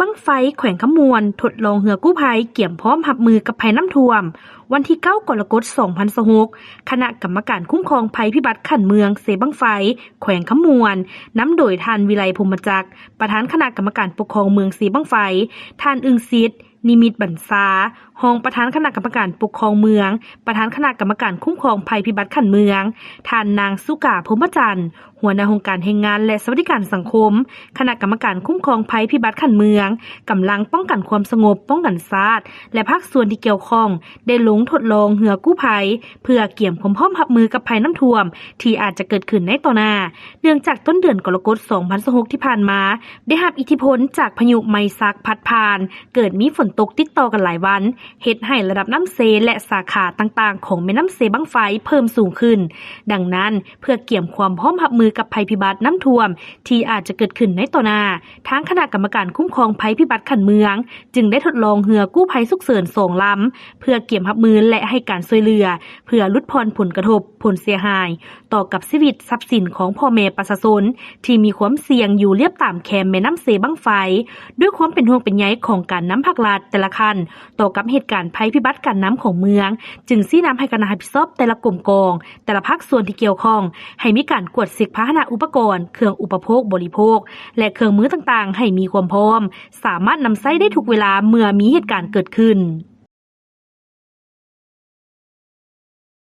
ບັ້ງໄຟ ແຂວງຄຳມ່ວນ ທົດລອງເຮືອກູ້ໄພ ກຽມພ້ອມຮັບມືກັບໄພນ້ຳຖ້ວມ. ວັນທີເກົ້າ ກໍລະກົດ ສອງພັນຊາວຫົກ ຄະນະກຳມະການຄຸ້ມຄອງໄພພິບັດຂັ້ນເມືອງເຊບັ້ງໄຟ ແຂວງຄຳມ່ວນ ນຳໂດຍທ່ານ ວິໄລ ພົມມະຈັກ ປະທານຄະນະກຳມະການປົກຄອງເມືອງເຊບັ້ງໄຟ, ທ່ານ ອຶ່ງສິດ ນິມິດບັນຊາ ຮອງປະທານຄະນະກຳມະການປົກຄອງເມືອງ, ປະທານຄະນະກຳມະການຄຸ້ມຄອງໄພພິບັດຂັ້ນເມືອງ, ທ່ານ ນາງ ສຸກາ ພົມມະຈັນ ຫົວໜ້າຫ້ອງການແຮງງານ ແລະ ສະຫວັດດີການສັງຄົມ ຄະນະກຳມະການຄຸ້ມຄອງໄພພິບັດຂັ້ນເມືອງ, ກຳລັງປ້ອງກັນຄວາມສະຫງົບ, ປ້ອງກັນຊາດ ແລະ ພາກສ່ວນທີ່ກ່ຽວຂ້ອງ ໄດ້ລົງທົດລອງເຮືອກູ້ໄພ ເພື່ອກຽມຄວາມພ້ອມຮັບມືກັບໄພນ້ຳຖ້ວມທີ່ອາດຈະເກີດຂຶ້ນໃນຕໍ່ໜ້າ, ເນື່ອງຈາກຕົ້ນເດືອນກໍລະກົດ ສອງພັນຊາວຫົກ ທີ່ຜ່ານມາ ໄດ້ຮັບອິດທິພົນຈາກພາຍຸໄມຊັກພັດຜ່ານ, ເກີດມີຝົນຕົກຕິດຕໍ່ກັນຫຼາຍວັນ, ເຮັດໃຫ້ລະດັບນ້ຳເຊ ແລະ ສາຂາຕ່າງໆຂອງແມ່ນ້ຳເຊບັ້ງໄຟເພີ່ມສູງຂຶ້ນ. ດັ່ງນັ້ນ, ເພື່ອກຽມຄວາມພ້ອມຮັບມືກັບໄພພິບັດນ້ຳຖ້ວມທີ່ອາດຈະເກີດຂຶ້ນໃນຕໍ່ໜ້າ, ທາງຄະນະກຳມະການຄຸ້ມຄອງໄພພິບັດຂັ້ນເມືອງ ຈຶ່ງໄດ້ທົດລອງເຮືອກູ້ໄພສຸກເສີນສອງລຳ ເພື່ອກຽມຮັບມື ແລະ ໃຫ້ການຊ່ວຍເຫຼືອ ເພື່ອຫຼຸດຜ່ອນຜົນກະທົບ, ຜົນເສຍຫາຍ ຕໍ່ກັບຊີວິດຊັບສິນຂອງພໍ່ແມ່ປະຊາຊົນ ທີ່ມີຄວາມສ່ຽງຢູ່ລຽບຕາມແຄມແມ່ນ້ຳເຊບັ້ງໄຟ. ດ້ວຍຄວາມເປັນຫ່ວງເປັນໃຍຂອງການນຳພາກລັດແຕ່ລະຂັ້ນ ຕໍ່ກັບເຫດການໄພພິບັດການນ້ຳຂອງເມືອງ, ຈຶ່ງຊີ້ນຳໃຫ້ຄະນະຮັບຜິດຊອບແຕ່ລະກົມກອງ, ແຕ່ລະພາກສ່ວນທີ່ກ່ຽວຂ້ອງ ໃຫ້ມີການກວດເຊັກພາຫະນະອຸປະກອນ, ເຄື່ອງອຸປະໂພກບໍລິໂພກ ແລະ ເຄື່ອງມືຕ່າງໆ ໃຫ້ມີຄວາມພ້ອມ, ສາມາດນຳໃຊ້ໄດ້ທຸກເວລາເມື່ອມີເຫດການເກີດຂຶ້ນ.